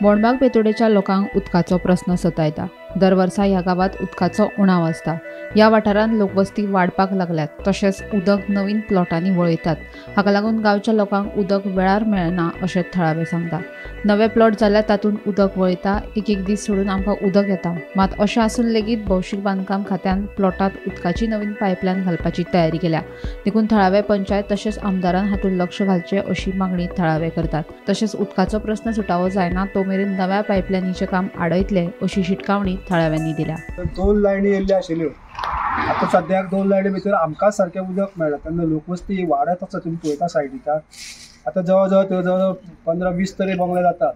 बोणबाग बेतोडेच्या लोकांक उदकाचो प्रस्न सतायता. दर वर्सा ह्या गांवांत उदकाचो उणाव आसता. ह्या वाठारांत लोकवस्ती वाडपाक लागल्यात, तशेंच उदक नवीन प्लॉटांनी वळयतात. हाका लागून गांवच्या लोकांक उदक वेळार मेळना अशें थळावे सांगता. नवे प्लॉट जाल्यार तातूंत उदक वळयता. एक एक दीस सोडून आमकां उदक येता. मात अशें आसून लेगीत भौशीक बांदकाम खात्यान प्लॉटांत उदकाची नवीन पायपलायन घालपाची तयारी केल्या. देखून थळावे पंचायत तशेंच आमदारान हातूंत लक्ष घालचें अशी मागणी थळावे करतात. तशेंच उदकाचो प्रस्न सुटावो जायना तो मेरेन नव्या पायपलायनीचें काम आडयतले अशी शिटकावणी थळाव्यांनी दिल्या. दोन लायनी येयल्ल्यो आशिल्ल्यो, आतां सद्याक दोन लायनी भितर आमकां सारकें उदक मेळना. तेन्ना लोकवस्ती वाडत आसा. तुमी पळयता सायडीच्यान आतां जवळ जवळ थंय जवळ 15-20 तरी बंगले जातात.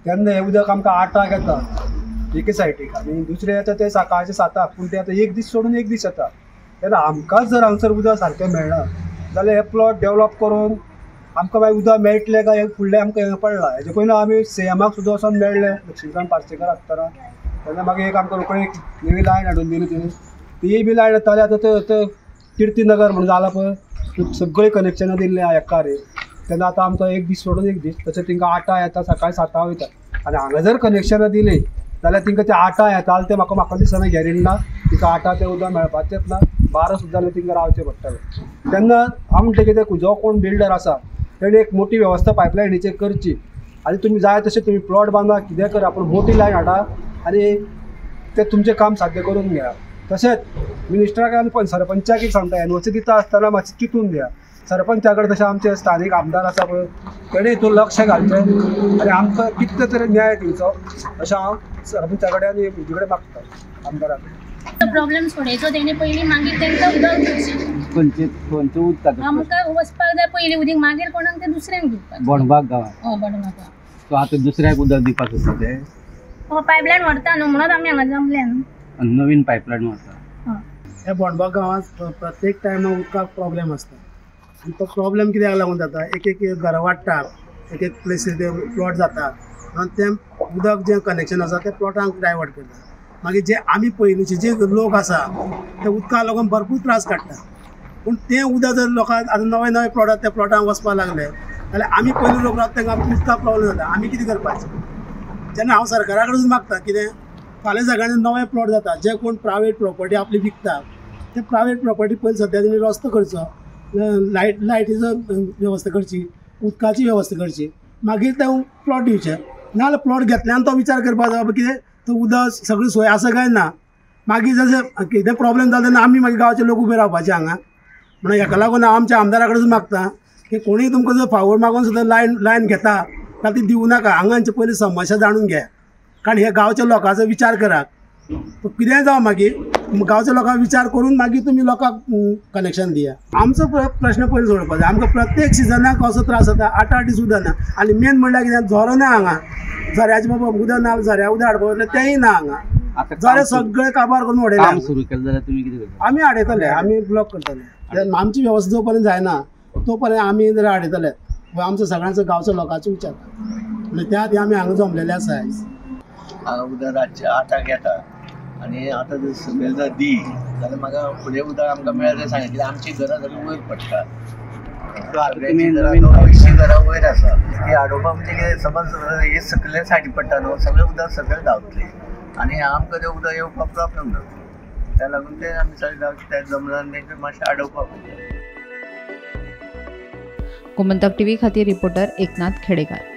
तेन्ना हें उदक आमकां 8 येता एके सायडीक आनी दुसरें येता तें सकाळचें 7, पूण तें आतां एक दीस सोडून एक दीस येता. तेन्ना आमकांच जर हांगसर उदक सारकें मेळना जाल्यार हे प्लॉट डेवलप करून आमकां मागीर उदक मेळटलें काय फुडलें आमकां हें पडलां. हेजे पयलीं आमी सीएमाक सुद्दां वचोन मेळ्ळे लक्ष्मीकांत पार्सेकर आसतना. तेन्ना मागीर एक आमकां रोखडी एक नवी लायन हाडून दिली तिणी. तीय बी लायन येताली. आतां ते किर्तीनगर म्हणून जालां पळय, सगळीं कनेक्शनां दिल्लीं आहा एकार एक. तेन्ना आतां आमकां एक दीस सोडून एक दीस, तशें तिंकां 8 येता, सकाळीं 7 वयता. आनी हांगा जर कनेक्शनां दिलीं जाल्यार तिंकां तें 8 येता तें म्हाका दिसना गॅरंटी ना. तिका 8 तें उदक मेळपाचेंच ना. 12 सुद्दां जाल्यार तिंकां रावचें पडटलें. तेन्ना हांव म्हणटा कितें, जो कोण बिल्डर आसा तेणें एक मोठी वेवस्था पायपलायनीचेर करची आनी तुमी जाय तशें तुमी प्लॉट बांदा, कितें करा, पूण मोठी लायन हाडा आनी तें तुमचें काम साध्य करून घेया. तशेंच मिनिस्टराक आनी सरपंचाक एक सांगता, एनओसी दिता आसतना मातशें चिंतून दिया. सरपंचा कडेन तशें आमचे स्थानीक आमदार आसा पळय, तेणें हितून लक्ष घालचें आनी आमकां कितले तरी न्याय दिवचो अशें हांव सरपंचा कडेन आनी हेजे कडेन मागता, आमदारा कडेन. प्रॉब्लेम सोडयचो तेणे पयलीं, मागीर तेंकां उदक दिवचें. खंयचें उदकाचो आमकां वचपाक जाय पयलीं उदीक, मागीर कोणाक तें दुसऱ्यांक दिवपाक. बोणबाग गांवांत. हय, बोणबाग गांवांत. सो आतां दुसऱ्याक उदक दिवपाक सोदता ते? हो, पायपलायन व्हरता न्हू म्हणून आमी हांगा जमल्या न्हू. नवीन पायपलायन व्हरता. ह्या बोणबाग गांवांत प्रत्येक टायमाक उदकाक प्रॉब्लेम आसता. आनी तो प्रॉब्लेम कित्याक लागून जाता, एक एक घरां वाडटा, एक एक प्लेसीर ते प्लॉट जाता आनी तें उदक जें कनेक्शन आसा तें प्लॉटांक डायवर्ट करता. मागीर जे आमी पयलींचे जे लोक आसा ते उदकाक लागून भरपूर त्रास काडटा. पूण तें उदक जर लोकांक आतां नवे नवे प्लॉट आसा त्या प्लॉटांक वचपाक लागले जाल्यार आमी पयलीं लोक रावता तांकां उदकाक प्रॉब्लेम जाता. आमी कितें करपाचें? जेन्ना हांव सरकारा कडेन मागता कितें, फाल्यां सगळ्यांनी नवे प्लॉट जाता, जे कोण प्रायवेट प्रॉपर्टी आपली विकता ते प्रायवेट प्रॉपर्टी पयलीं सद्या तेणी रस्तो करचो, लायटीचो वेवस्था करची, उदकाची वेवस्था करची, मागीर ते प्लॉट दिवचे. नाजाल्यार प्लॉट घेतल्यान तो विचार करपाक जाय बाबा कितें तो उदक सगळी सोय आसा काय ना. मागीर जशें कितें प्रॉब्लेम जाता तेन्ना आमी मागीर गांवचे लोक उबे रावपाचे हांगा. म्हणून हेका लागून हांव आमच्या आमदारा कडेन मागता की कोणूय तुमकां जर फावोर मागून सुद्दां लायन घेता जाल्यार ती दिवं नाका. हांगांचे पयलीं समस्या जाणून घे, कारण हे गांवच्या लोकांचो विचार करात. कितेंय जावं मागीर गांवच्या लोकांक विचार करून मागीर तुमी लोकांक कनेक्शन दिया. आमचो प्रश्न पयलीं सोडोवपाक जाय. आमकां प्रत्येक सिजनाक कसो त्रास जाता, 8-8 दीस उदक ना. आनी मेन म्हणल्यार कितें, झरो ना हांगा. झऱ्याचें बाबा उदक ना, झऱ्या उदक हाडपाक वतलें तेंय ना हांगा. झरे सगळे काबार करून उडयले. काम सुरू केलें जाल्यार तुमी कितें करतले? आमी आडयतले, आमी ब्लॉक करतले. आमची वेवस्था जो पर्यंत जायना तो पर्यंत आमी जर आडयतले. आमचो सगळ्यांचो गांवचो लोकांचो विचार म्हणजे त्या खातीर आमी हांगा जमलेले आसा. हांगा उदक रातचें 8 येता आनी आतां जर सकयल जर दी जाल्यार म्हाका फुडें उदक आमकां मेळ्ळें सांगितलें. आमची घरां सगळीं वयर पडटा, 200 घरां वयर आसा. ती आडोवपाक म्हणजे कितें, समज हे सकयले सायडी पडटा न्हू, सगळें उदक सकयल धांवतलें आनी आमकां तें उदक येवपाक प्रॉब्लेम जाता. त्या लागून तें आमी सगळें त्या जमल्यान तेंकां मातशें आडोवपाक पडटा. गोमंतक टीव्ही खातीर रिपोर्टर एकनाथ खेडेकर.